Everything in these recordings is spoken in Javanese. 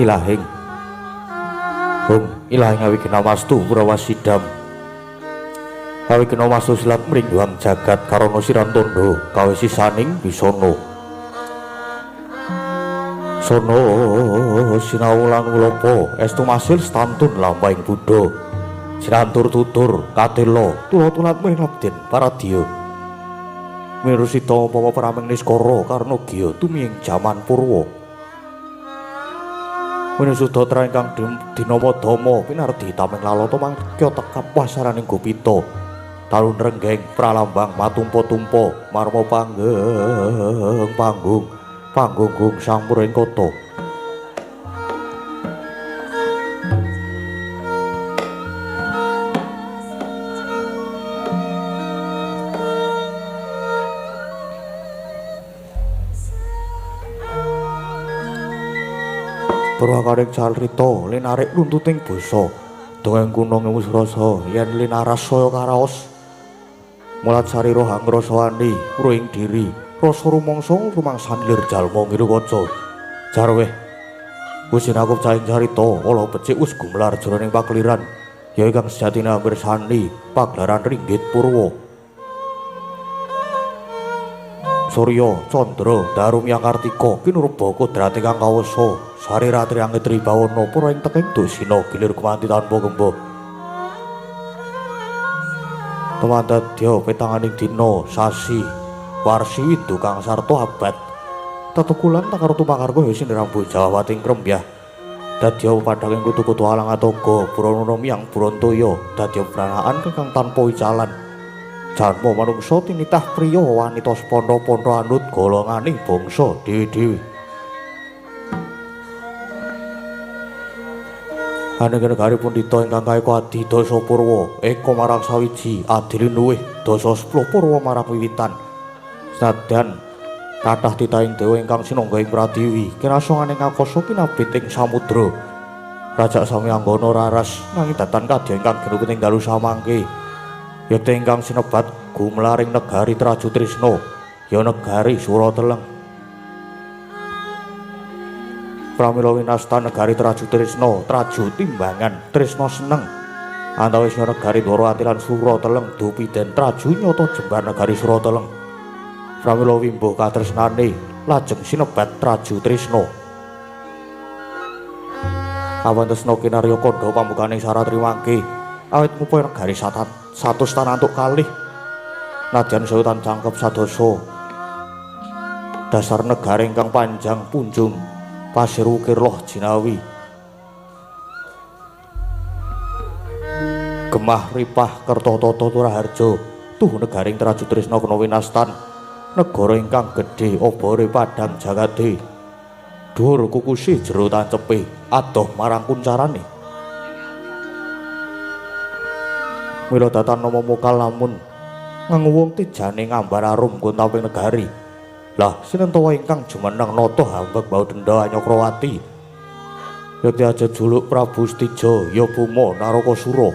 Ilahing hung ilahing awigena wastu purawasidam awigena wastu silat mringguang jagat karana sirantondo kawe sisaning wisana sono sinau lan ulapa estu masil stantun lampahing buddha sinantur tutur katela tula-tulat mring abden paradya mirusita umpama prameng niskara karna giya tumiyeng jaman purwa Winusudatra ingkang dinama Dama pinardi tameng lalata mangkya tekap wasaraning gupita talun renggeng pralambang matumpa-tumpa marma panggeng panggung panggunggung sang muring kota. Purwakaring carita linarik runtuting basa dongeng kuna ngemus rasa yen linaras saya karaos mulat sarira hangrasawani ruing diri rasa rumangsa rumangsan lir jalma ngiru kaca jarweh wis sinakup caing carita ala becik wis gumelar jroning pakeliran ya ingkang sejatine mirsani pagelaran ringgit purwa Surya Candra Darum yang Kartika kinurba kodrate kang kawasa sari ratri angit tribawana para ing teking dosina gilir gumanti tanpa gemba tumandadya petanganing dina sasi warsi windu kang sarta abad tetukulan takartu pakarga ya sinrambu jawating krembyah dadya padhanging kutu-kutu alang atoga purana miyang Brantaya dadya pranaan kang tanpa icalan janma manungsa tinitah priya wanita sepandha-pandha anut golongane bangsa dhewe-dhewe. Aneng negari pundhita ingkang kaeka adi dasa purwa eka marang sawiji adile luwih dasa 10 purwa marang wiwitan. Senadyan kathah titahing dewa ingkang sinangga ing pratiwi kinasangane ngakasa kinabit ing samudra. Rajak sami anggana raras nanging datan kadya ingkang ginupit ing dalu samangke. Yekti ingkang sinebat gumlaring negari Traju Trisna ya negari Surateleng. Pramila winasta negari Traju Trisna, Traju timbangan Trisna seneng. Antawis negari Dwarawati lan Surateleng dupi den Traju nyata jembar negari Surateleng. Pramila wimbo katresnane lajeng sinebat Traju Trisna. Awantesna kinarya kandha pambukaning saratri mangke awit ngupaya negari satus tanantuk kalih nadyan saya tan cangkep sadoso dasar negara ingkang panjang punjung pasir ukir loh jinawi gemah ripah kertototo turaharjo tuh negaring Traju Trisna kena winastan negara ingkang gedhe obore padang jagate dhuwur kukusi jero tancepe adoh marang kuncarane. Mila datan nama mokal lamun ngenguwung tejane ngambar arum gontaping negari. Lah sinentawa ingkang jumeneng nata hambek bau denda Anyakrawati. Yekti aja juluk Prabu Stija ya Buma Narakasura.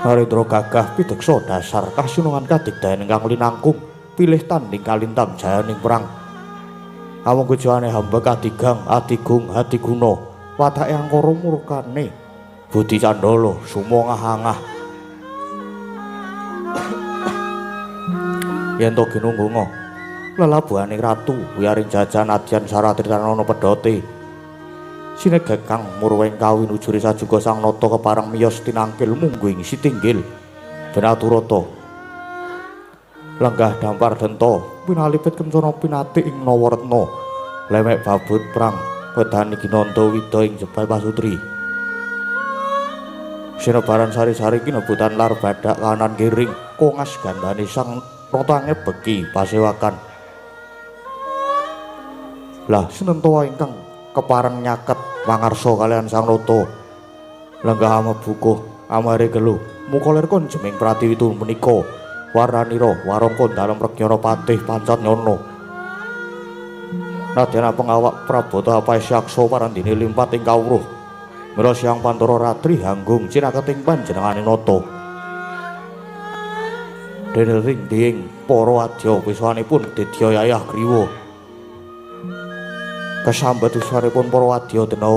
Narendra gagah pideksa dasar kasinungan kadigdayan ingkang linangkung pilih tanding kalintang jayaning perang. Awong gejane hambek adigang adigung adiguna watake angkara murkane Budi Candala sumo ngah-angah yen to ginunggunga lelabuhane ratu wiyaring jajan adyan saratri tanana pedhote sinegek kang murweng kawinujure sajuga sang nata kepareng miyos tinangkil mungguing sitinggil benaturata lenggah dampar denta pinalipit kencana pinati ing Nawaretna lemek babut prang wedani ginanda wida ing jebal pasutri. Sinebaran sari-sari kinebutan lar badak kanan kiring kongas gandane sang nata beki pasewakan. Lah sinentawa ingkang kepareng nyaket mangarsa kalian sang nata lenggah amebukuh amare gelu muka lir konjeming pratiwi menika waranira warangka dalem Regyana Patih Pancatnyana. Nadyan pengawak Prabata Apasyaksa parandene limpat ing kawruh. Mila siang pantara ratri hanggung cinaketing panjenengane nata. Dene ringding para adya pisanipun Dedya Yayah Griwa. Kesambet usaripun para wadya dena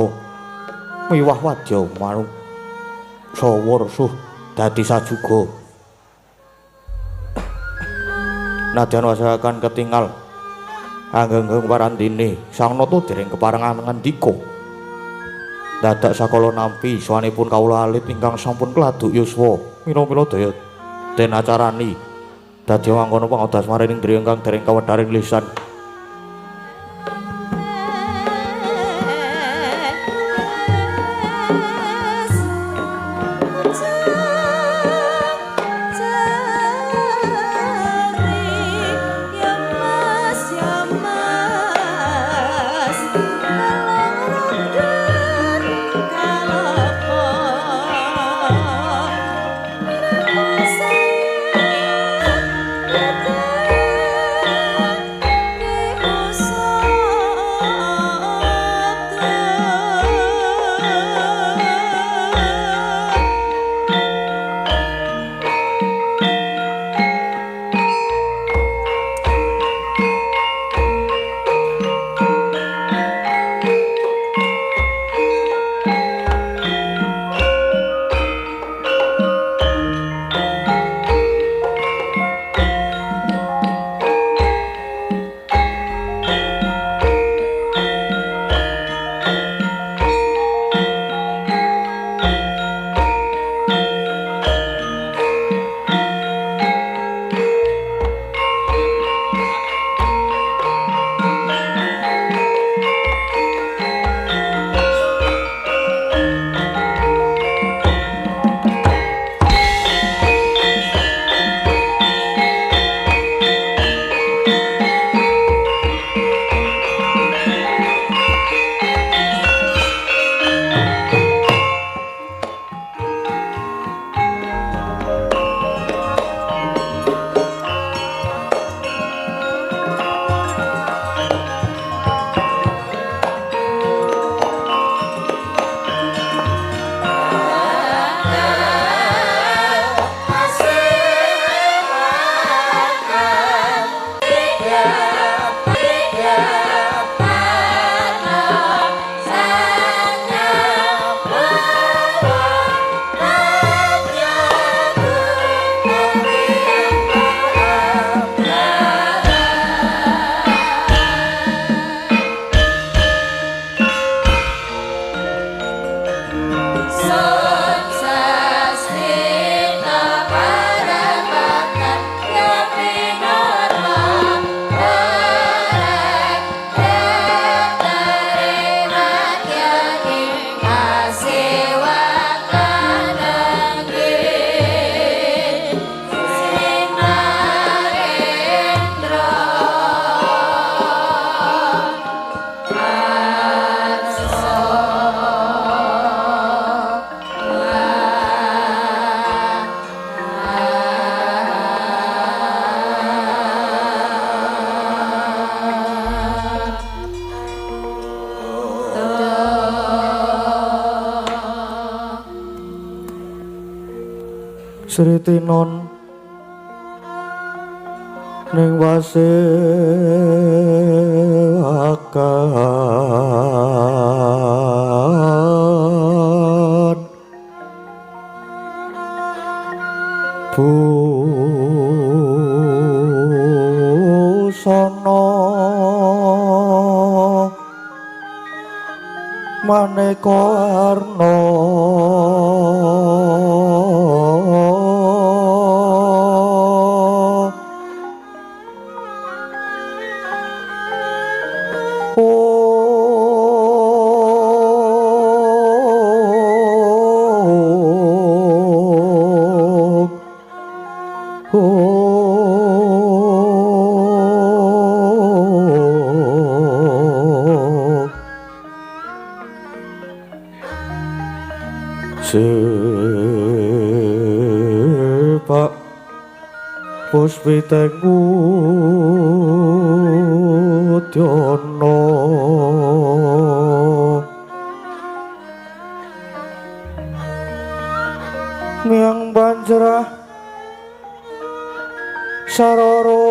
miwah wadya manuk sawur suh dadi sajuga. Nadyan wasakan ketingal anggenggeng warandine Sang Nata dereng keparengan ngandika. Dadak sakala nampi swanipun kawula alit ingkang sampun kladuk yuswa mila-mila daya den acarani dadi mangkono pangodas maring griya ingkang dereng kawedharing lisan. Sri Tinon ning wasewakan busana maneka warna Sepak puspiteng udyana miang banjrah sarara.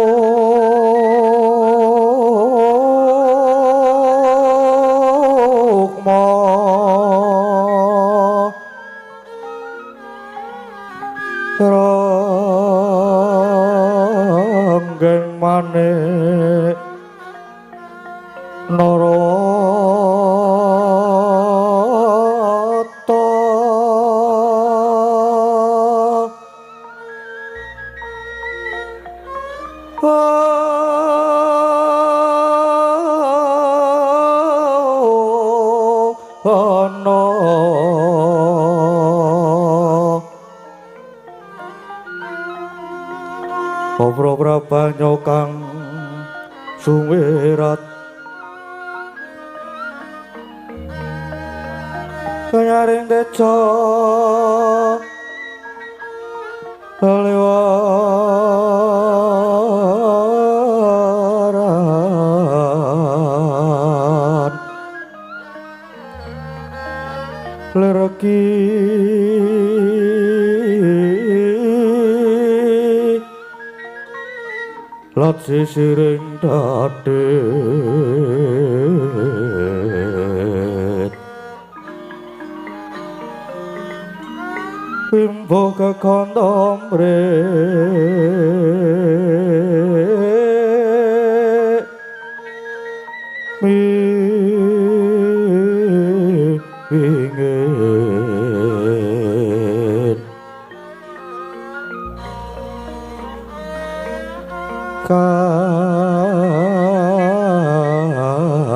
Nyaring manik Narata. Obro-brabanyo kang suwirat kanyaring teja lewaran lereki lat sisiring dadit wimbo kekandha mrek wingin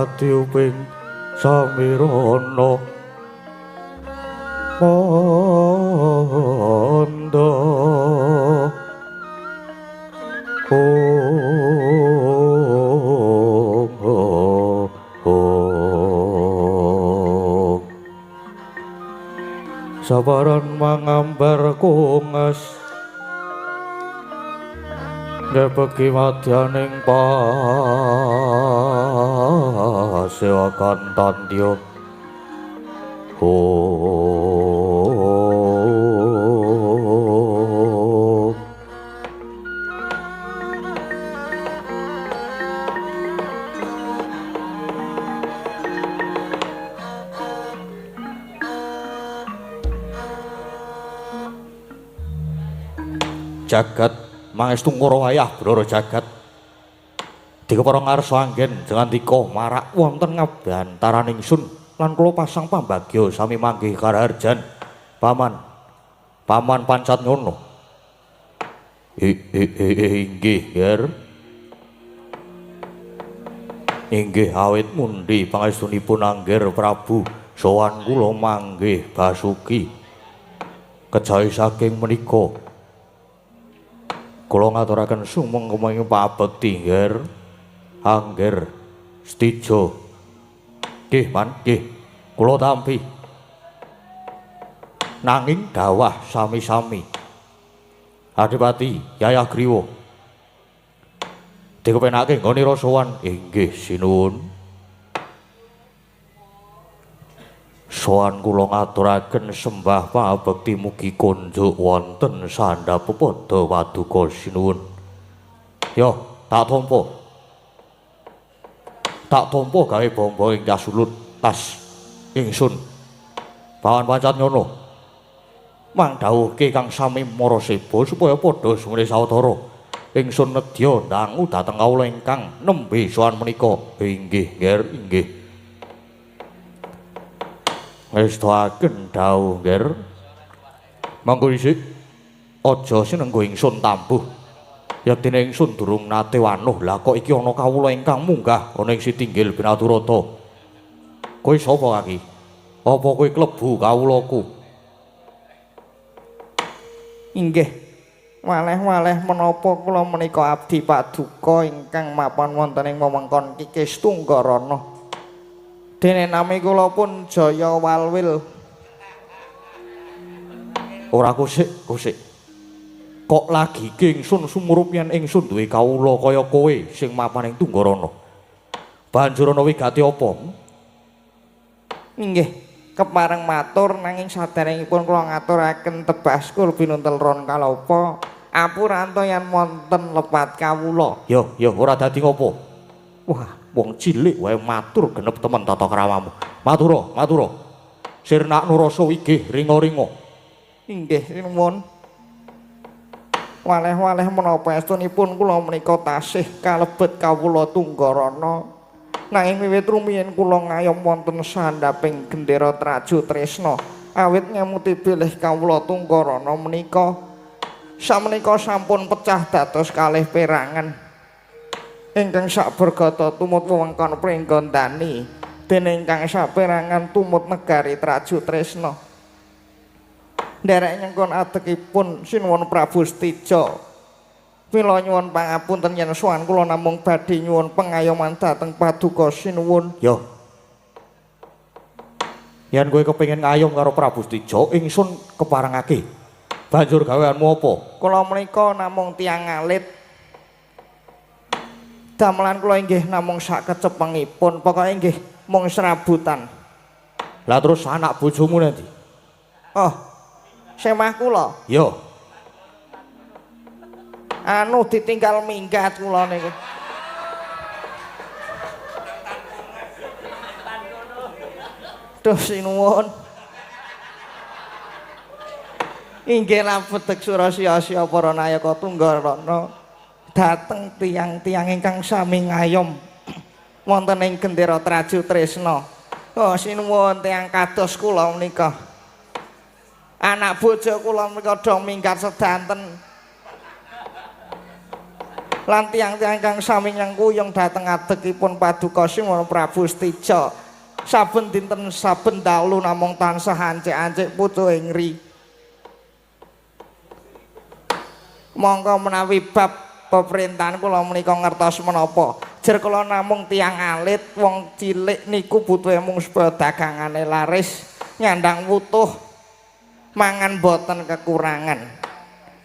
katiuping samirana mandha. Om om sabaran mangambar kunges ngepeki madyaning pasewakan tandya. Om. Jagat mangestu ngoro wayah brara jagat dikepara ngarsa anggen jengandika marak wonten ngabantaraning sun lan kula pasang pambagya sami manggih karaharjan. Paman, paman pancat ngono. Inggih ger, inggih awit mundi pangestunipun Angger Prabu sowan kula manggih Basuki. Kejawi saking menika kula ngaturaken sumengkeming pabekti Ngger Angger Stijo. Nggih, Man, nggih. Kula tampi. Nanging dawah sami-sami. Adipati Yayah Griwa. Dikepenake nggone sowan. Inggih, sinuwun. Sowan kula ngaturaken sembah pabekti mugi konjuk wonten sandhap pada paduka sinuwun. Yo, tak tampa. Tak tampa gawe bombo ing kasulut tas ingsun. Pawan pancat ngono. Mang dawuhke kang sami maraseba supaya padha sumene sawetara. Ingsun nedya ndangu dhateng kawula ingkang nembe sowan menika. Inggih, Ngger, inggih. Ngestoaken dawuh, Ngger. Monggo isik aja sinenggo ingsun tambuh. Yektine ingsun durung nate wanuh. Lah kok iki ana kawula ingkang munggah ana ing sitinggil Binaturata. Kowe sapa kaki? Apa kowe klebu kawulaku? Inggih. Waleh-waleh menapa kula menika abdi paduka ingkang mapan wonten ing wewengkon Kikis Tunggarana. Dene nami kula pun Jaya Walwil. Ora kusik, kusik. Kok lagi ingsun sumurup yen ingsun duwe kawula kaya kowe sing mapan ing Tunggarana. Banjur ana wigati apa? Inggih, kepareng matur nanging saderengipun kula ngaturaken tebas kul pinuntel ron kalapa apuranto yen wonten lepat kawula. Yo, yo ora dadi ngopo. Wah, wong cilik wae matur genep temen tata kramamu. Matura, matura. Sirnakno rasa wigih ringa-ringa. Inggih, sinuwun. Waleh-waleh menapa estunipun kula menika tasih kalebet kawula Tunggarana. Nanging wiwit rumiyin kula ngayom wonten sandhaping gendera Traju Tresna, awit ngemuti bilih kawula Tunggarana menika samenika sampun pecah dados kalih perangan. Ingkang sabergata tumut wewengkon Pringgondani, dene ingkang saperangan tumut negari Traju Tresna. Nderek nyengkon adekipun Sinuwun Prabu Setija. Mila nyuwun pangapunten yen sowan kula namung badhe nyuwun pengayoman dhateng Paduka Sinuwun. Yo. Yen kowe kepengin ngayom karo Prabu Setija, ingsun keparengake. Banjur gaweanmu apa? Kula menika namung tiyang alit. Damelan kula inggih namung sak kecepengipun, pokoke inggih mung serabutan. Lah terus anak bojomu nanti? Oh. Semah kula. Yo. Anu ditinggal minggat kula niku. Duh sinuwun. Inggih labedek surasya para nayaka Tunggarana dhateng tiyang-tiyang ingkang sami ngayom wonten ing gendera Traju Tresna. Oh sinuwun tiyang kados kula menika. Anak bojo kula menika do minggat sedanten. Lan tiyang-tiyang ingkang sami nyengkuyung dhateng adekipun Paduka Sinuwun Prabu Setija. Saben dinten saben dalu namung tansah ancik-ancik pucuking ri. Monggo menawi bab peperintahan kula menika ngertos menapa. Jer kula namung tiyang alit, wong cilik niku butuhe mung supaya dagangane laris, nyandang wutuh, mangan boten kekurangan.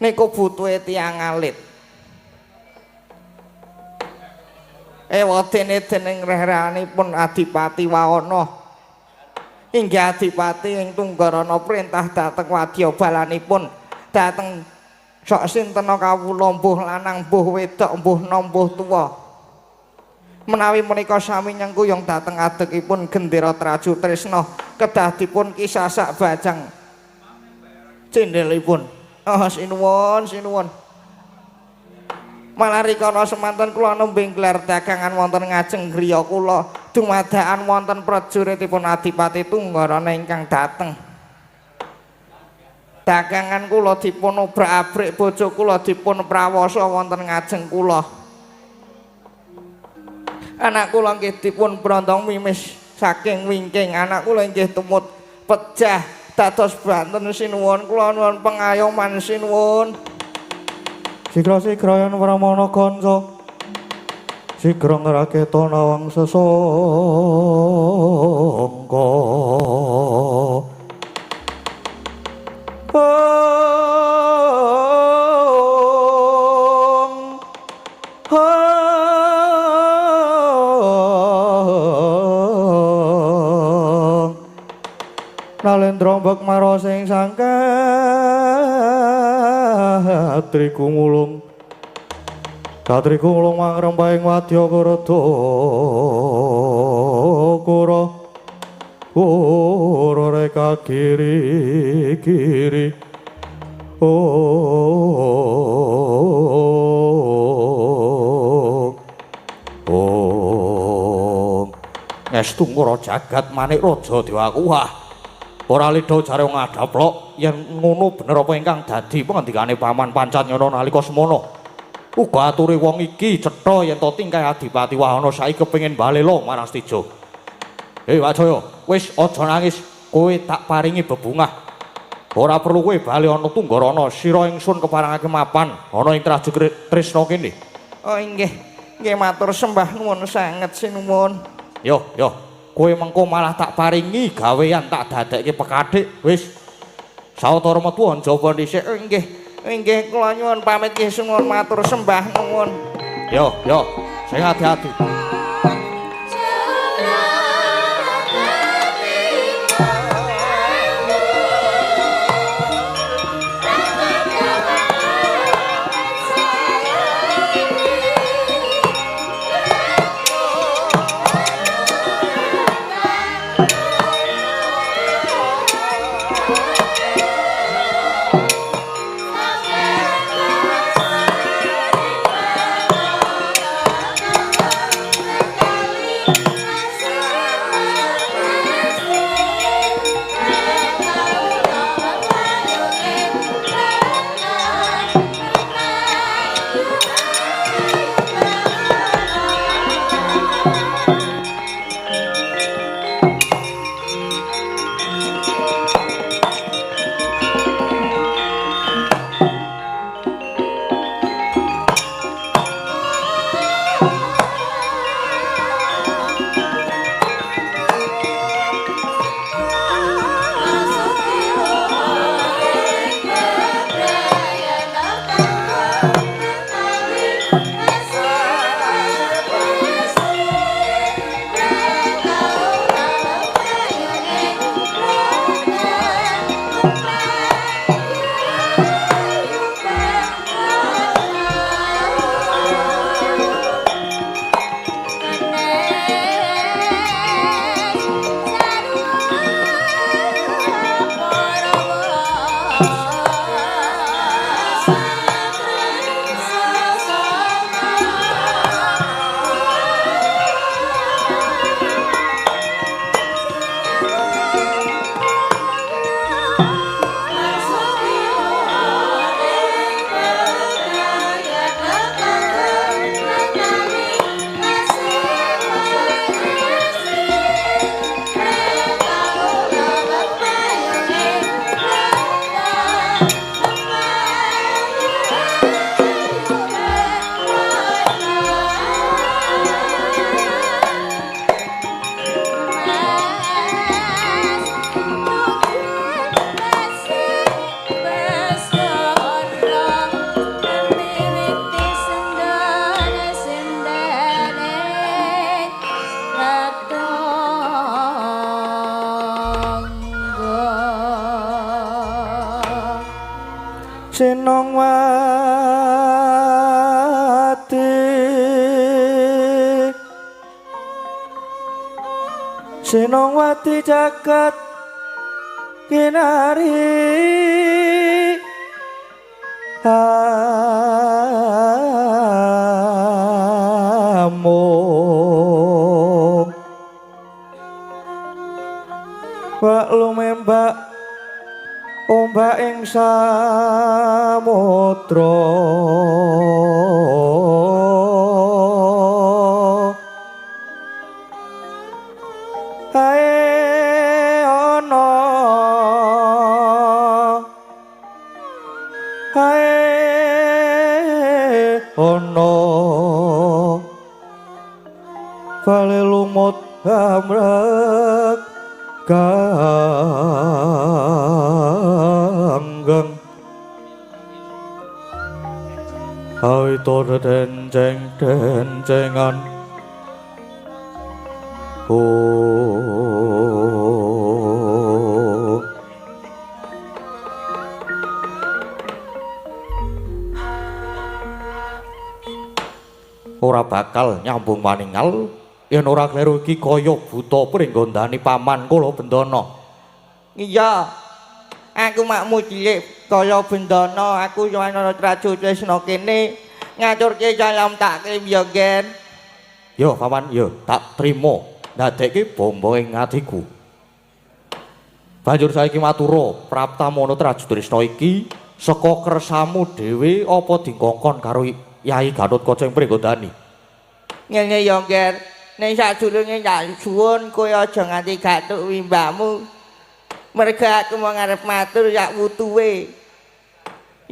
Niku butuhe tiyang alit. Ewadene dening reh-rehanipun Adipati Wawana. Inggih Adipati ing Tunggarana perintah dhateng wadyabalanipun dhateng sok sinten kawula mbuh lanang mbuh wedok mbuh nom mbuh tuwa. Menawi menika sami nyengkuyung dhateng adekipun gendera Traju Tresna kedah dipun kisasak bajang cindhelipun. Oh sinuwun sinuwun. Malah rikala semanten kula nembe nglar dagangan wonten ngajeng griya kula dumadakan wonten prajuritipun Adipati Tunggarana ingkang dateng. Dagangan kula dipun obrak-abrik, bojo kula dipun prawasa wonten ngajeng kula. Anak kula nggih dipun brondong mimis saking wingking, anak kula nggih tumut pejah dados banten sinuwun. Kula nuwun pengayoman sinuwun. Sigra-sigra yen Pramana kanca sigra ngraketa nawang sesangka. Ong Ong Nalendra mbek mara sing sangka Katriku mulung Katriku mulung mangrempahing wadya karada kura kura reka kiri kiri ong ong ngestu ngara jagat manik raja dewaku. Wah ora lidha jare wong adaplok yen ngono bener apa ingkang dadi pengendikane paman Pancanyana nalika semana. Uga ature wong iki cetha yen to tingkah Adipati Wahana saiki kepengin balela marang Setija. Hei Wajaya, wis aja nangis, kowe tak paringi bebungah. Ora perlu kowe bali ana Tunggarana, sira ingsun keparengake mapan ana ing Traju Tresna kene. Oh inggih, nggih matur sembah nuwun sanget sinuwun. Yo yo. Kowe mengko malah tak paringi gawean tak dadekke pekathik wis sawetara metu njaba dhisik. Inggih inggih kula nyuwun pamit nggih suwun matur sembah nuwun. Yo yo sing ati-ati. Sampai Senongwati Senongwati jagat kinari amung wak lumembak ombak ing samudra hae ana hae ana bale lumut amrek ganggeng awito denceng dencengan oh ora bakal nyambung maningal yen ora kleru iki kaya buta pringgondani paman kula Bendana. Iya. Aku makmu cilik kaya Bendana, aku yo ana Traju Tresna kene ngaturke salam taklim ya, Gen. Yo paman, yo tak trimo ndadekke bombo ing atiku. Banjur saiki matura praptamono Traju Tresna iki saka kersamu dhewe apa dikongkon karo Yai Gatotkaca ing Pringgondani? Ngene ya, Ger. Ning sadurunge tak suwun kowe aja nganti gathuk wimbamu. Merga aku mau ngarep matur yak wutuwe.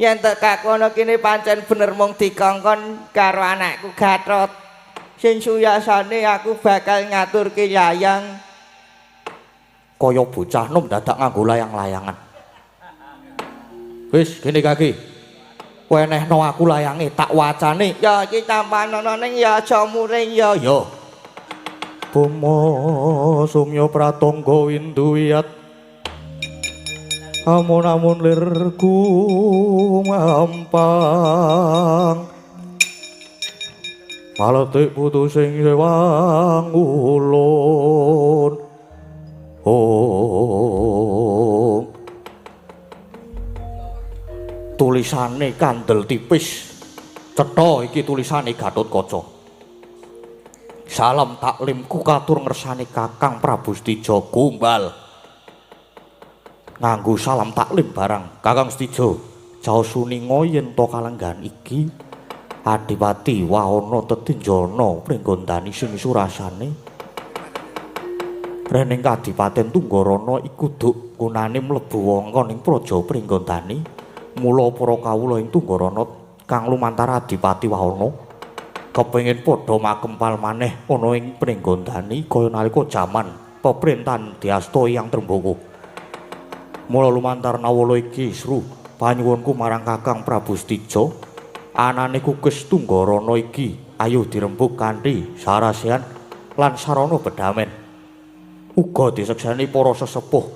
Yen tekaku ana kene pancen bener mung dikongkon karo anakku Gatot. Sing suyasane aku bakal ngaturke layang. Kaya bocah nom dadak nganggo layang-layangan. Wis gene kaki. Wenehno aku layange tak wacane. Ya iki tampanono ning ya aja muring ya. Ya. Boma sumya pratangga winduwiyat amun-amun lirku mampang maletik putu sing sewang ulun. Oh tulisane kandel tipis cetha iki tulisane Gatotkaca. Salam taklimku katur ngersane Kakang Prabu Setija gombal. Nganggo salam taklim barang Kakang Setija caos suninga yen to kalenggahan iki Adipati Wahana tetinjana Pringgondani sing surasane rening Kadipaten Tunggarana iku duk gunane mlebu wewengkon ing Praja Pringgondani. Mula para kawula ing Tunggarana kang lumantar Adipati Wahana kepengin padha makempal maneh ana ing Pringgondani kaya nalika jaman peperintahan Dyasta Hyang Trembaka. Mula lumantar nawala iki sru panyuwunku marang Kakang Prabu Setija anane kukes Tunggarana iki ayo dirembug kanthi sarasehan lan sarana bedamen. Uga disekseni para sesepuh,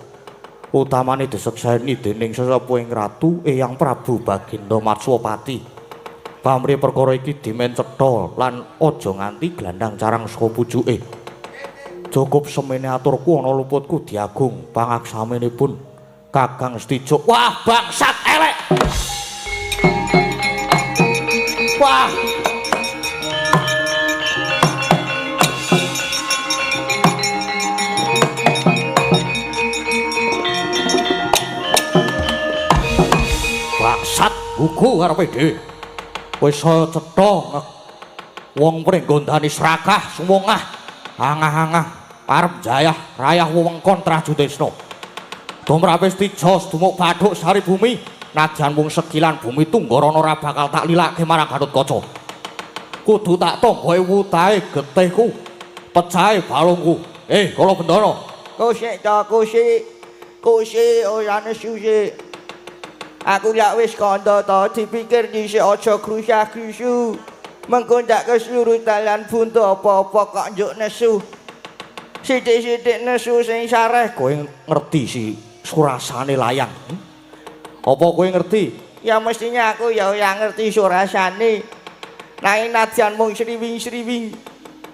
utamane disekseni dening sesepuhing ratu Eyang Prabu Baginda Matswapati. Pamrih perkara iki dimen cetha lan aja nganti glandang carang saka pucuke. Cukup semene aturku ana luputku diagung pangaksaminipun Kakang Setija. Wah bangsat elek. Wah. Bangsat gugu karepe dhewe. Wis cetha wong Pringgondani srakah sumongah angah-angah arep jayah rayah wewengkon Traju Tresna. Tumrape Setija sedumuk bathuk sari bumi najan mung sekilan bumi Tunggarana ora bakal tak lilake marang Gatotkaca. Kudu tak tanggahe wutahe getihku, pecahe balungku. Kala Bendana. Kusik ta kusik. Kusik ora nesu sik. Aku yak wis kandha ta dipikir dhisik aja grusah-grusu. Mengko ndak keseluruh dalan buntu apa-apa kok njuk nesu. Sithik-sithik nesu sing sareh. Kowe ngerti si surasane layang? Apa kowe ngerti Ya mestinya aku ya ora ngerti surasane. Nanging nadyan mung sriwing-sriwing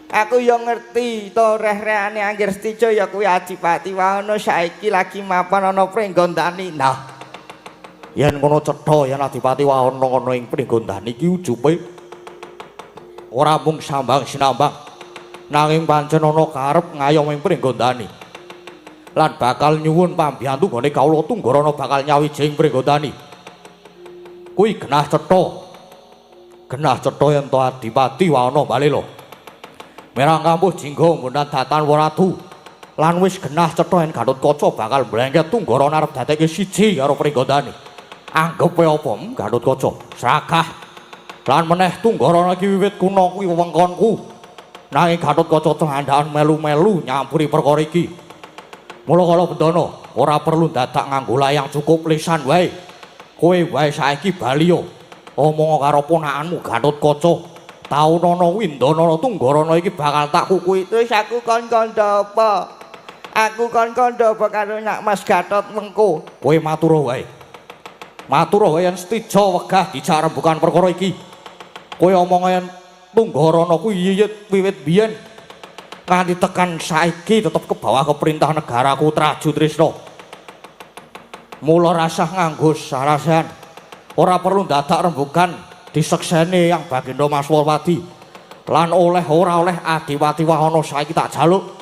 aku ya ngerti to reh-rehane Angger Setija ya kuwi Adipati Wahana saiki lagi mapan ana Pringgondani. Nah, yen ngono cetha yen Adipati Wahana ana ing Pringgondani iki ujupe ora mung sambang sinambang, nanging pancen ana karep ngayom ing Pringgondani lan bakal nyuwun pambiyantu nggone kawula Tunggarana bakal nyawiji ing Pringgondani. Kuwi genah cetha. Genah cetha yen to Adipati Wahana Balela merang kampuh jingga ngundang datan Waratu lan wis genah cetha yen Gatotkaca bakal mlengket Tunggarana arep dadekke siji karo Pringgondani. Anggepe apa Gatotkaca? Sragah. Lan meneh Tunggarana iki wiwit kuna kuwi wewengkonku. Nanging Gatotkaca tlandaan melu-melu nyampuri perkara iki. Mula kala bendana ora perlu dadak nganggo layang, cukup lisan wae. Kowe wae saiki bali yo. Omong karo ponakanmu Gatotkaca. Taunana Windanana Tunggarana iki bakal tak kukuhi. Terus aku kon kandha apa? Aku kon kandha apa karo Nak Mas Gatot mengko? Kowe matur wae. Matur wae yen Setija wegah dijak rembukan perkara iki. Kowe omong yen Tunggarana kuwi yiyit wiwit biyen nganti tekan saiki tetep ke bawah keperintah negaraku Trajutrisna. Mula rasah nganggo sarasehan. Ora perlu dadak rembukan disekseni yang Baginda Maswapati. Lan oleh ora oleh Adipati Wahana saiki tak jaluk.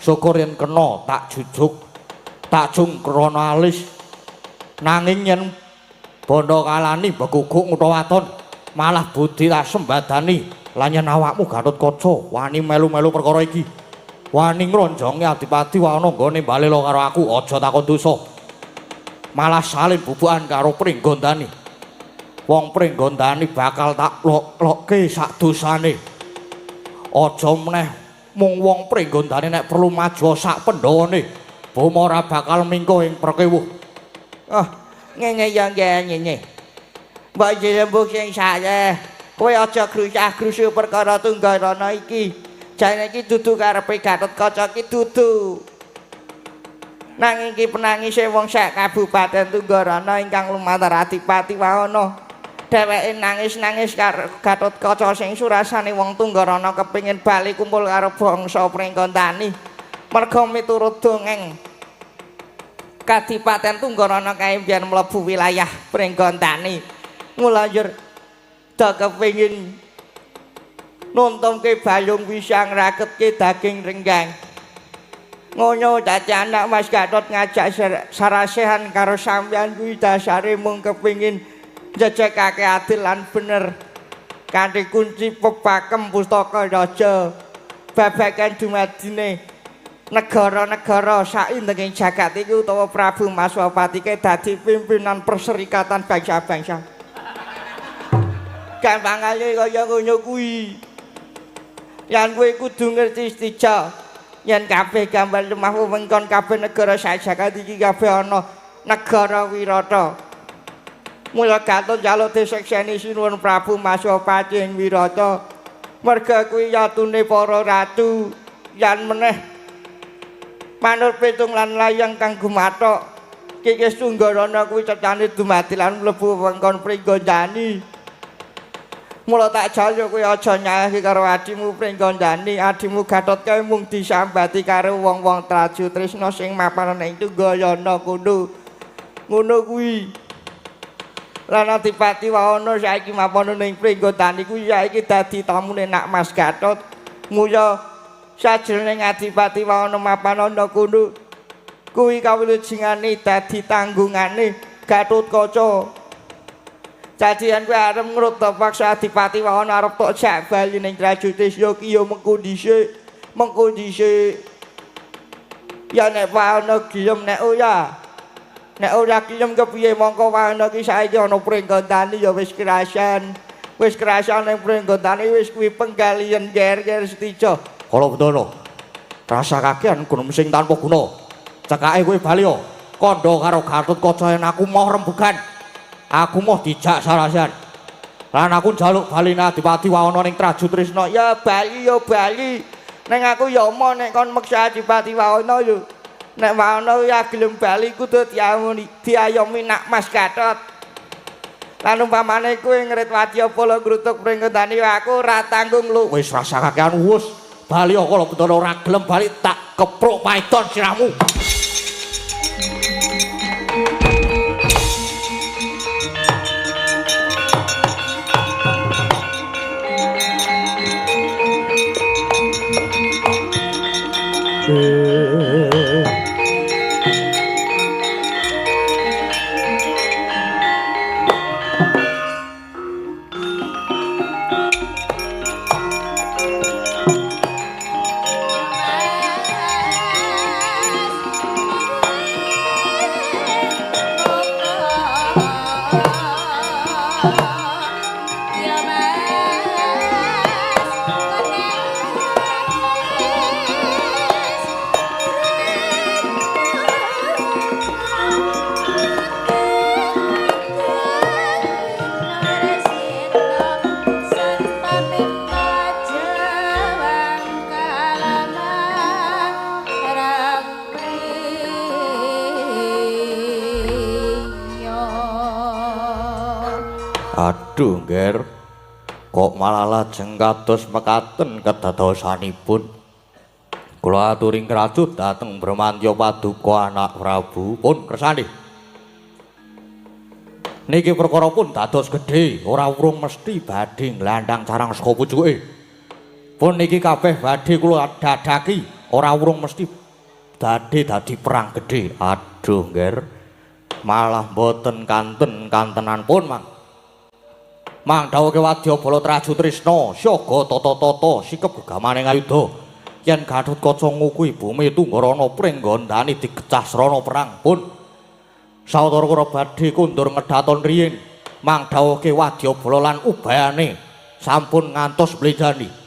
Syukur yen kena tak jujuk, tak jungkrana alis. Nanging yen bondo kalani beguguk ngutha waton, malah budi tak sembadani. Lan yen awakmu Gatotkaca wani melu-melu perkara iki, wani ngronjongi Adipati Wahana nggone balela karo aku, aja takon dosa. Malah salin bubukan karo Pringgondani. Wong Pringgondani bakal tak lok-lokke sak dosane. Aja meneh mung wong Pringgondani nek perlu maju sak pendhawane, boma ora bakal mingko ing prekewuh. Oh, ngene ya ngene. Mbok jembuk sing sae. Kowe aja grusah-grusu perkara Tunggarana iki. Jane iki dudu karepe Gatotkaca iki dudu. Nanging iki penangise wong sak Kabupaten Tunggarana ingkang lumantar Adipati Wahana. Dheweke nangis-nangis karo Gatotkaca sing surasane wong Tunggarana kepingin bali kumpul karo bangsa Pringgondani. Merga miturut dongeng Kadipaten Tunggarana kae biyen mlebu wilayah Pringgondani. Mula njur do kepingin nuntumke bayung wisang raketke daging renggang. Ngono dadi anak Mas Gatot ngajak sarasehan karo sampeyan kuwi dasare mung kepingin njejekake adil lan bener kanthi kunci pepakem pustaka raja babagan dumadine negara-negara saindenging jagat iki utawa Prabu Maswapati ke dadi pimpinan perserikatan bangsa-bangsa. Gampangane kaya ngono kuwi. Yen kowe kudu ngerti Setija, yen kabeh gambar lemah wewengkon kabeh negara sak jagat iki kabeh ana negara Wirata. Mula Gatot njaluk disekseni Sinuwun Prabu Maswapati ing Wirata. Merga kuwi yatune para ratu yen meneh manut pitung lan layang kang gumathok Kikis Tunggarana kuwi cecane dumadi lan mlebu wewengkon Pringgondani. Mula tak jaluk kowe aja nyalahke karo adimu Pringgondani, adimu Gatot kae mung disambati karo wong-wong Trajutrisna sing mapan ing Tunggarana kono. Ngono kuwi. Lan Adipati Wahana saiki mapan ning Pringgondani kuwi saiki dadi tamune Nak Mas Gatot. Mula sajroning Adipati Wahana mapan ana kono kuwi kawilujengane dadi tanggungane Gatotkaca. Dadi yen kowe arep ngrutta paksa Adipati Wahana arep tok jak bali ning Trajutrisna ki ya mengko dhisik, mengko dhisik. Ya nek Wahana gelem nek ora. Nek ora gelem kepiye mongko Wahana ki saiki ana Pringgondani ya wis kerasan. Wis kerasan ning Pringgondani wis kuwi penggalian ger-ger Setija. Kala bendana rasa kakean gunung sing tanpa guna. Cekake kowe bali yo. Kandha karo Gatotkaca yen aku mau rembugan. Aku mau dijak sarasehan. Lan aku njaluk baline Adipati Wahana ning Trajutrisna. Ya bali ya bali. Ning aku ya emoh nek kon meksa Adipati Wahana yo. Nek Wahana ya gelem bali kudu diayomi Nak Mas Gatot. Lan umpamane kowe ngrit wadyabala ngrutuk pringgondani aku ora tanggung lu. Wis rasa kakean wus. Bali kala bendana ora gelem bali tak kepruk paidon siramu. Aduh, Ngger. Kok malah lajeng kados mekaten kedadosanipun. Kula aturi ngrajuh dhateng Bramantya paduka anak Prabu pun kersane. Niki perkara pun dados gedhe, ora urung mesti badhe nglandang carang saka pucuke. Pun niki kabeh badhe kula dadaki, ora urung mesti badhe dadi perang gedhe. Aduh, Ngger. Malah mboten kanten-kantenan pun, Mang. Mang dawuhke wadyabala Traju Trisna, siaga tata-tata sikep gegamane ngayudha. Yen Gathotkaca ngukuhi bumi Tunggarana pringgondani digecah srana perang pun. Sawetara kula badhe kondur ngedhaton riyin. Mang dawuhke wadyabala lan ubayane sampun ngantos mlejani.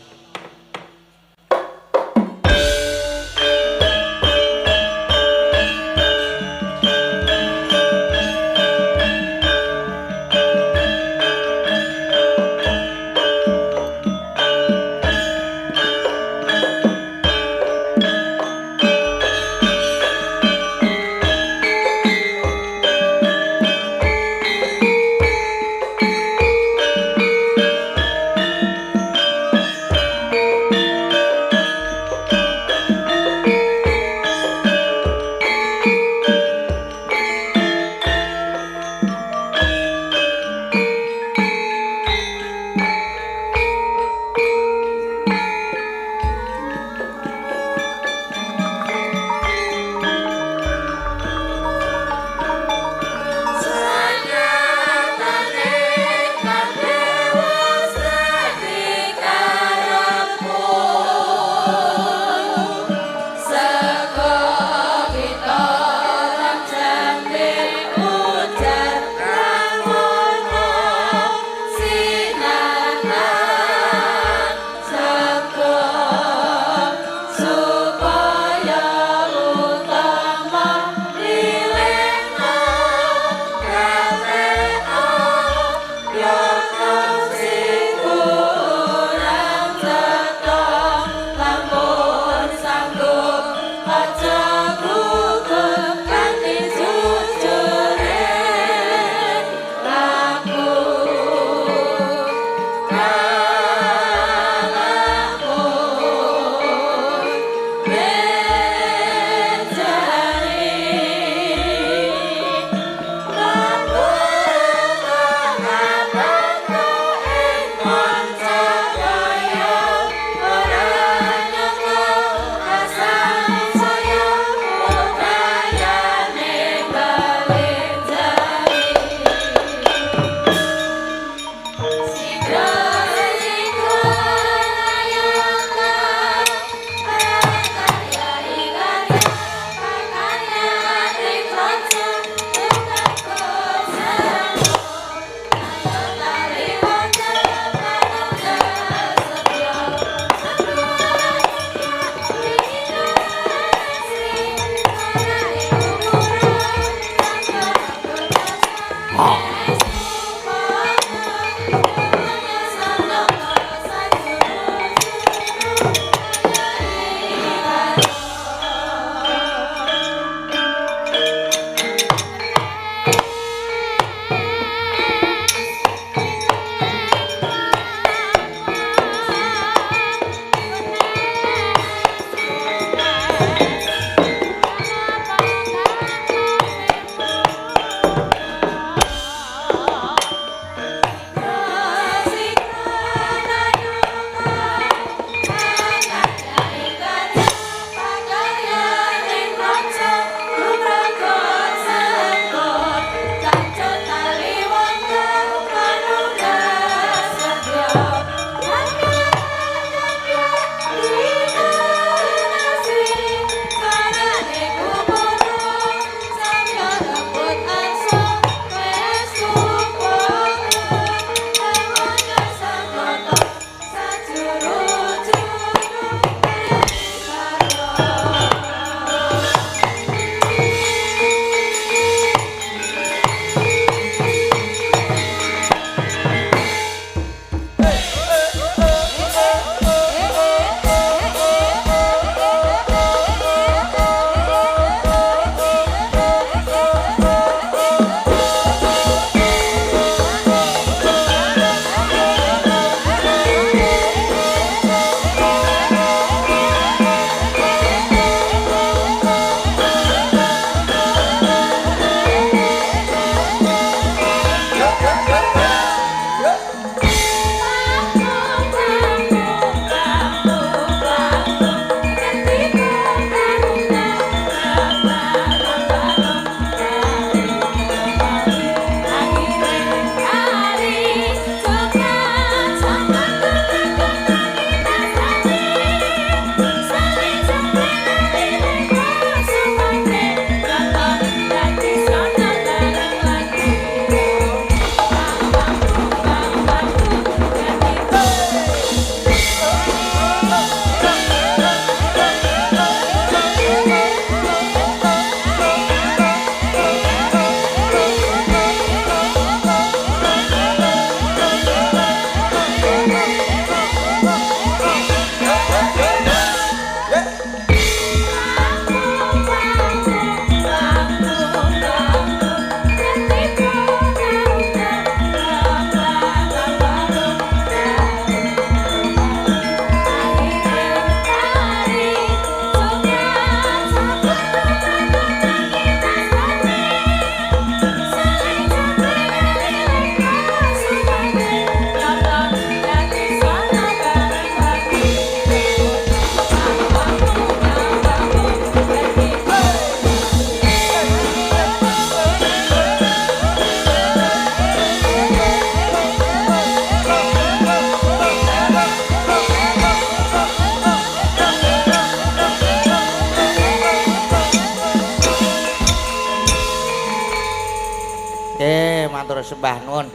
sembah nuwun.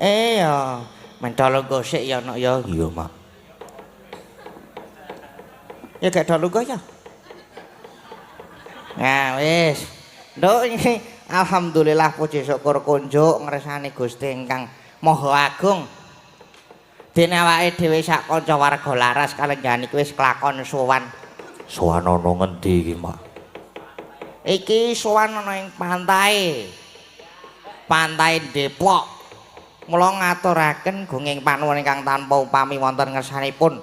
Ya, mentolo gosek ya nok ya. Iya, Mak. Ya gak do lungguh ya. Nah, wis. Nduk iki alhamdulillah puji syukur kunjuk ngresani Gusti ingkang Maha Agung. Dene awake dhewe sak kanca warga laras kalenggahan iki wis kelakon sowan. Sowan ana ngendi iki, Mak? Iki sowan ana ing pantai. Pantai Depok. Mula ngaturaken gunging panuwun ingkang tanpa upami wonten ngersanipun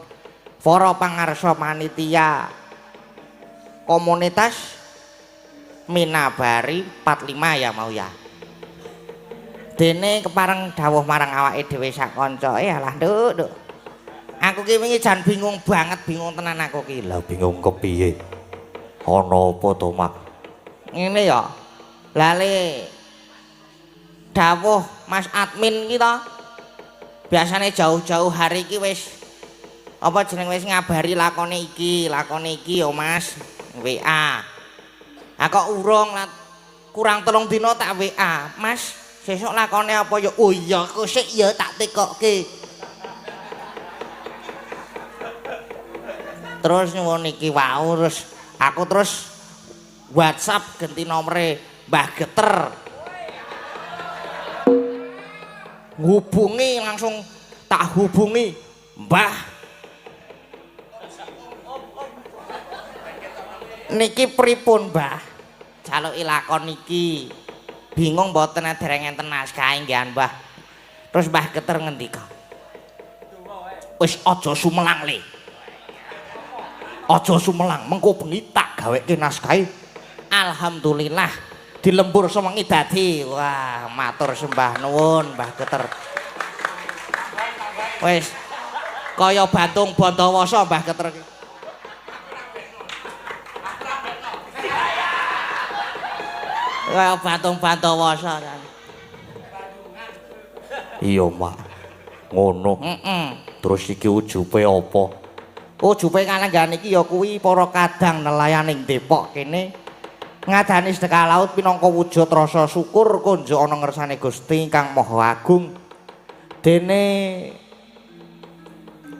para pangarsa panitia komunitas Minabari 45 ya mau ya. Dene kepareng dawuh marang awake dhewe sak kanca. Alah nduk, nduk. Aku ki wingi jan bingung banget, bingung tenan aku ki. Lah bingung kepiye? Ana apa to, Mak? Ngene ya. Lale dawuh Mas Admin ki to. Biasane jauh-jauh hari iki wis apa jeneng wis ngabari lakone iki ya Mas, WA. Aku urung kurang 3 dina tak WA, Mas, sesuk lakone apa ya? Oh iya, aku sik ya tak tekokke. Terus nyuwun iki wau terus aku terus WhatsApp ganti nomere Mbah Geter. Ngubungi langsung tak hubungi, Mbah. Niki pripun, Mbah? Jaluki lakon iki. Bingung mboten dereng enten naskah inggihan, Mbah. Terus Mbah Geter ngendika. Wis aja sumelang le. Aja sumelang, mengko bengi tak gaweke naskahe. Alhamdulillah dilembur sewengi dadi. Wah, matur sembah nuwun Mbah Geter. Wis kaya Bantung Bondowoso Mbah Geter iki. Kaya Bantung Bondowoso. Iya, Mak. Ngono. Terus iki ujupe apa? Ujupe kalenggahan iki ya kuwi para kadang nelayan ing Depok kene ngadani sedekah laut pinangka wujud rasa syukur kunjuk ana ngersane Gusti Kang Maha Agung. Dene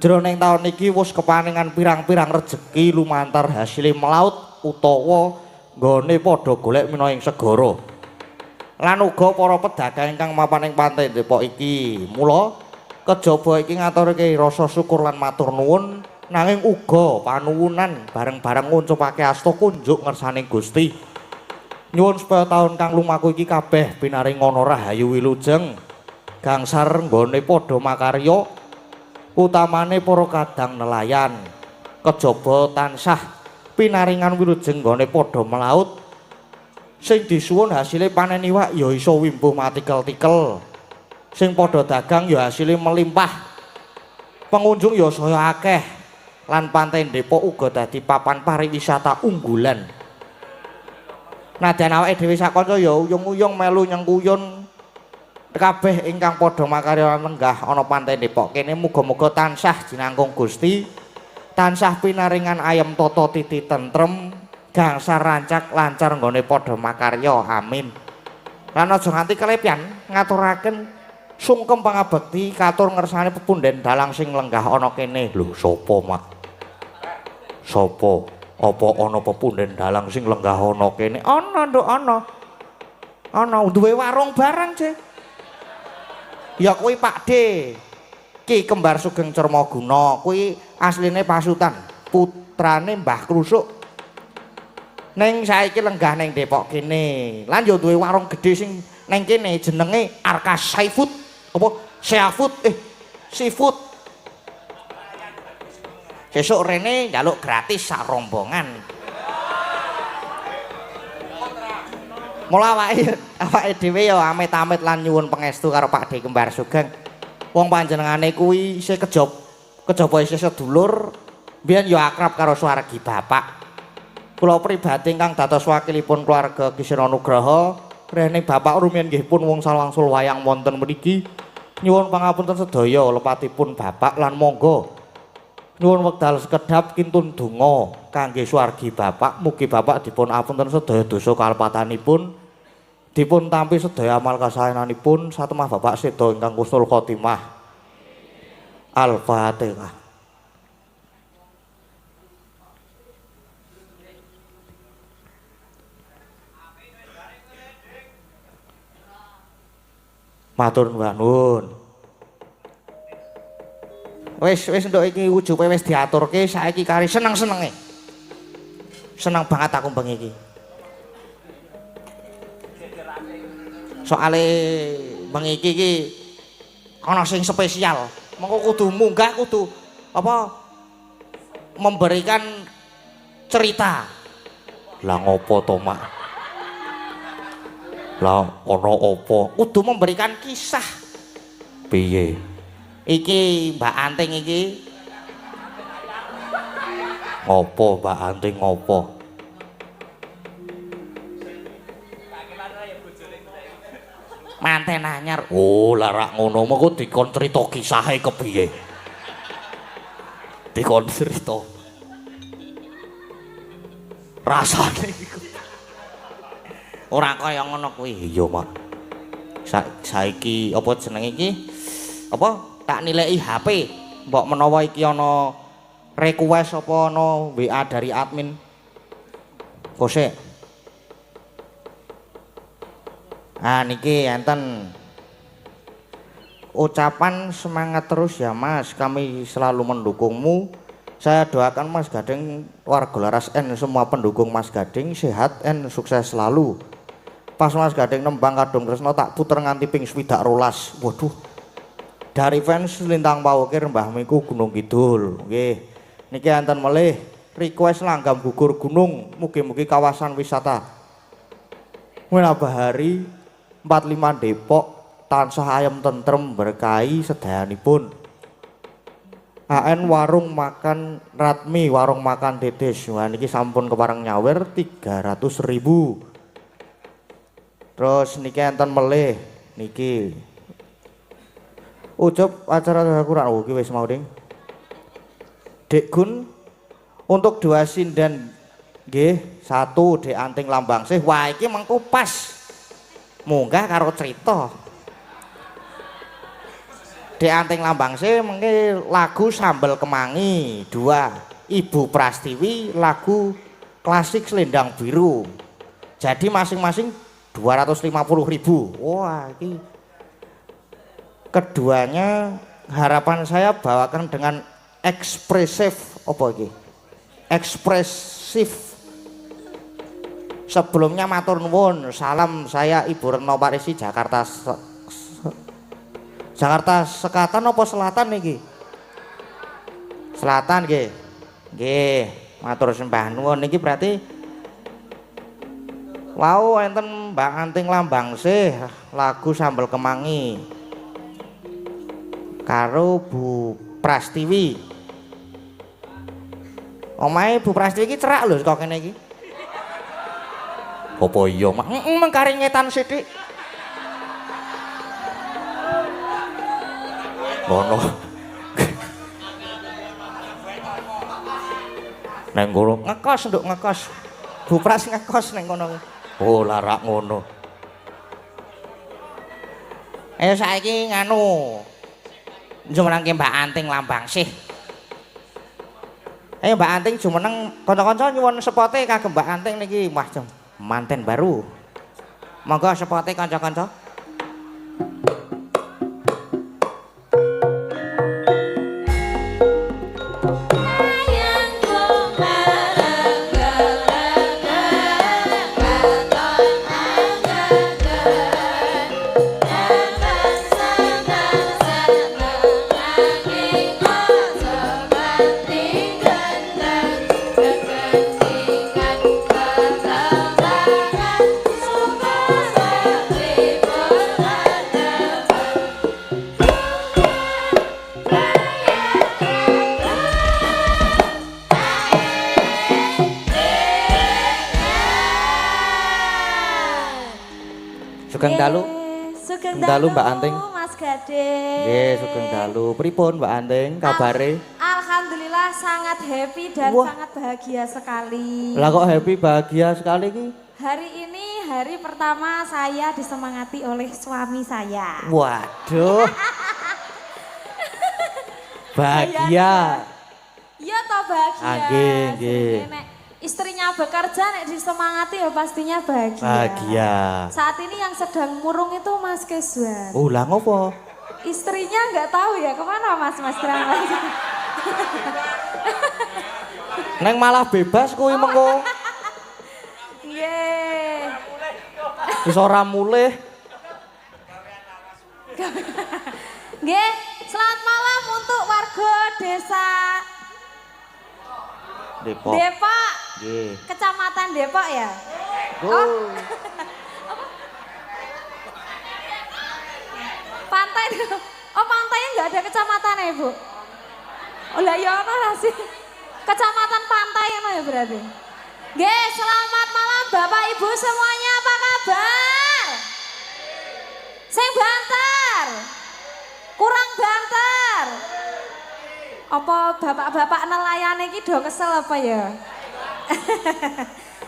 jroning taun iki wis kepaningan pirang-pirang rejeki lumantar hasile melaut utawa nggone padha golek mina ing segara. Lan uga para pedagang ingkang mapan ing pantai Depok iki. Mula kejaba iki ngaturke rasa syukur lan matur nuwun nanging uga panuwunan bareng-bareng ngucapake asta kunjuk ngersane Gusti. Nyuwun supaya taun kang lumaku iki kabeh pinaring ana rahayu wilujeng gangsar nggone padha makarya utamane para kadang nelayan. Kejaba tansah pinaringan wilujeng nggone padha melaut sing disuwun hasile panen iwak ya iso wimbuh matikel-tikel. Sing padha dagang ya hasile melimpah. Pengunjung ya saya akeh. Lan pantai Depok uga dadi papan pariwisata unggulan. Nadyan awake dhewe sak kanca ya uyung-uyung melu nyengkuyun kabeh ingkang padha makarya lenggah ana pantai Depok kene muga-muga tansah jinangkung Gusti, tansah pinaringan ayem tata titi tentrem, gangsar rancak lancar nggone padha makarya. Amin. Lan aja nganti kelepyan ngaturaken sungkem pangabekti katur ngersane pepunden dalang sing lenggah ana kene. Lho sapa, Mak? Sapa? Apa ana pepunden dalang sing lenggah ana kene? Ana, Nduk, ana. Ana duwe warung barang, Cek. Ya kuwi Pak D. Ki Kembar Sugeng Cermaguna, kuwi asline Pasutan, putrane Mbah Krusuk. Ning saiki lenggah ning Depok kene. Lan ya duwe warung gedhe sing ning kene jenenge Arka Seafood. Apa? Seafood seafood. Sesuk rene njaluk gratis sak rombongan. Mula awake dhewe ya amit-amit lan nyuwun pangestu karo Pak D Kembar Sugeng. Wong panjenengane kuwi isih kejaba isih sedulur, mbiyen ya akrab karo swargi bapak. Kula pribadi ingkang dados wakilipun keluarga Ki Seno Nugraha, rene bapak rumiyin nggih pun wong salwangsul wayang wonten mriki. Nyuwun pangapunten sedaya lepatipun bapak lan monggo nyuwun wekdal sekedhap kintun donga kangge swargi bapak, mugi bapak dipun apunten sedaya dosa kalepatanipun, Dipun tampi sedaya amal kasaenanipun satemah Bapak seda ingkang husnul khotimah. Al-Fatihah. Matur nuwun. Wis wis nduk iki ujube wis diaturke saiki kari seneng-senenge. Seneng banget aku bengi iki. Soale bengi iki iki ana sing spesial. Mengko kudu munggah kudu apa memberikan cerita. Lah ngopo to, Mak? Lah ana apa? Kudu memberikan kisah. Piye? Iki Mbak Anting iki. Ngopo Mbak Anting ngopo? Manten anyar. Oh, lah rak ngono mengko dikon crita kisahe kepiye? Dikon crita. Rasane iku ora kaya ngono kuwi. Iya, Mak. Saiki apa jenenge iki? Apa tak nilai HP? Mbok menawa iki ana request apa ana WA dari admin. Kosek. Ah niki enten ucapan semangat terus ya Mas, kami selalu mendukungmu. Saya doakan Mas Gading, warga Laras N, semua pendukung Mas Gading sehat and sukses selalu. Pas Mas Gading nembang Kadung Tresno tak puter nganti ping 62. Waduh. Dari fans Lintang Pawukir Mbah Miku Gunung Kidul. Nggih. Niki enten melih request langgam gugur gunung, mugi-mugi kawasan wisata Bahari 45 Depok tansah ayem tentrem berkahi sedayanipun. AN warung makan Ratmi, warung makan Dedes. Wah niki sampun kepareng nyawer 300.000. Terus niki enten melih niki. Ucup acara kurang oh iki wis mau ding. Dek Gun untuk dua sinden nggih, satu Dek Anting Lambang Sih. Wah iki mengko pas munggah karo cerita. Dek Anting Lambang Sih mengke lagu Sambel Kemangi, dua Ibu Prastiwi lagu klasik Selendang Biru. Jadi masing-masing 250.000. Wah iki keduanya harapan saya bawakan dengan ekspresif apa iki? Ekspresif. Sebelumnya matur nuwun, salam saya Ibu Retno Parisi Jakarta Jakarta Selatan apa Selatan niki? Selatan nggih. Nggih, matur sembah nuwun niki berarti wau enten Mbak Anting Lambang Sih lagu Sambel Kemangi karo Bu Prastiwi. Omahe Bu Prastiwi iki cerak lho saka kene iki. Apa iya, Mak? Heeh, mengkari ngetan sithik. Ngono. Neng kono ngekos, nduk ngekos. Bu Pras ngekos neng kono. Oh, larak ngono. Ayo saiki nganu. Jumenengke Mbak Anting Lambang Sih. Ayo Mbak Anting jumeneng kanca-kanca nyuwun sepote kagem Mbak Anting niki. Wah, manten baru. Monggo sepote kanca-kanca. Sugeng dalu. Sugeng dalu Mbak Anting. Mas Gading. Nggih, sugeng dalu. Pripun Mbak Anting kabare? Alhamdulillah sangat happy dan wah, sangat bahagia sekali. Lah kok happy bahagia sekali iki? Hari ini hari pertama saya disemangati oleh suami saya. Waduh. Bahagia. Iya toh bahagia. Ah, nggih, nggih. Nek istrinya bekerja nek disemangati ya pastinya bahagia. Bahagia. Saat ini yang sedang murung itu Mas Keswan. Oh, lah ngopo? Istrinya nggak tahu ya kemana Mas Mas Mas. Neng malah bebas kuwi mengko. Nggih. Wis ora mulih. Nggih, selamat malam untuk warga desa Depok. Depok. Nggih. Kecamatan Depok ya? Oh. Pantai. Oh, pantainya nggak ada kecamatan ya, Bu? Oh, lah ya ono lah sih. Kecamatan pantai ono ya berarti. Nggih, selamat malam Bapak Ibu semuanya, apa kabar? Sing banter. Kurang banter. Apa bapak-bapak nelayan iki do kesel apa ya?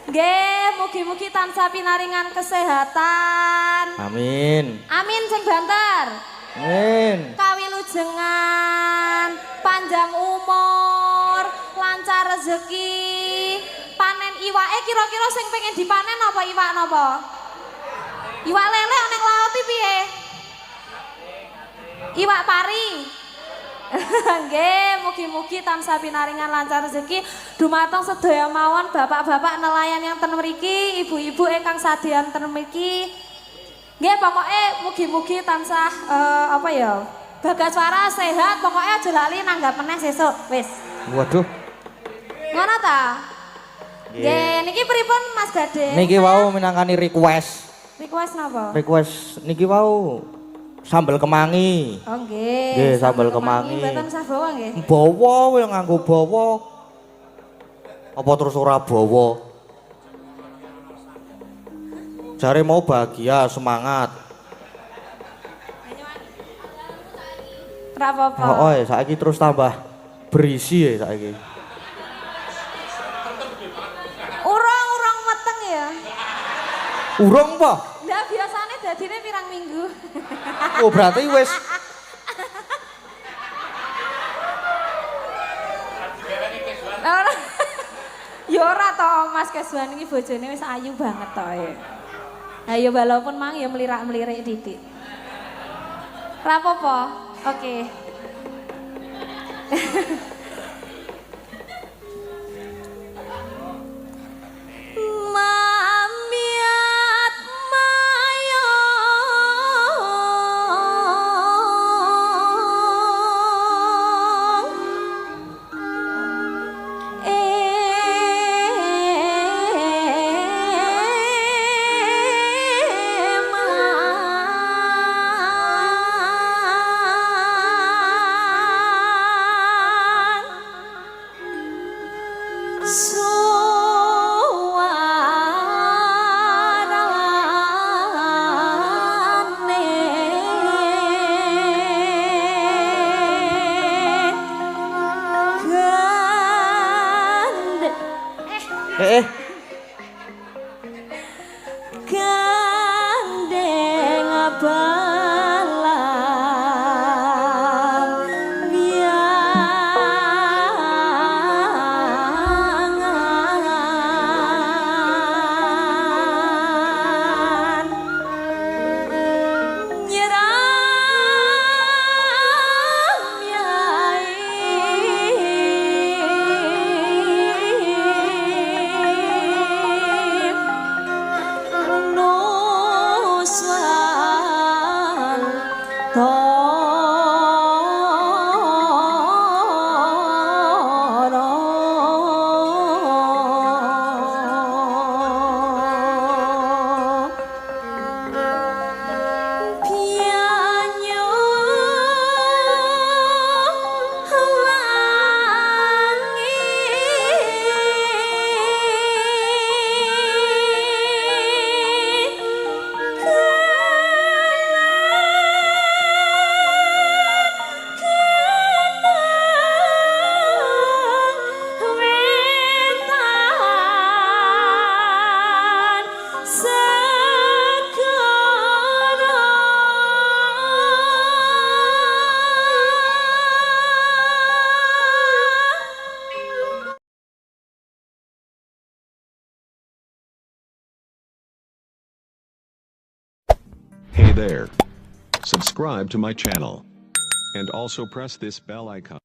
Nggih, mugi-mugi tansah pinaringan kesehatan. Amin. Amin sing banter. Amin. Kawilujengan, panjang umur, lancar rezeki, panen iwake kira-kira sing pengen dipanen apa iwak napa? Iwak lele ning laut iki piye? Iwak pari. Nggih, mugi-mugi tansah pinaringan lancar rezeki dumateng sedaya mawon bapak-bapak nelayan yang ten mriki, ibu-ibu ingkang sadean ten mriki. Nggih, pokoke mugi-mugi tansah apa ya? Bagas waras sehat, pokoke aja lali nanggap meneh sesuk. Wis. Waduh. Ngono ta? Nggih, niki pripun Mas Gading? Niki wau minangkani request. Request napa? Request niki wau sambel kemangi. Oh nggih. Nggih, sambel kemangi. Mboten usah bawa nggih. Bawa kowe nganggo bawa. Apa terus ora bawa? Jare mau bahagia, semangat. Ora apa-apa. Heeh, saiki terus tambah berisi ya saiki. Urung-urung meteng ya. Urung apa? Lah biasane dadine pirang minggu. Oh, berarti wis Ora. Ya ora to Mas Keswan iki bojone wis ayu banget to ya. Ayo walaupun mang ya melirak-melirik titik. Ora apa-apa. Oke. Mamiat mayong Hey there. Subscribe to my channel. And also press this bell icon.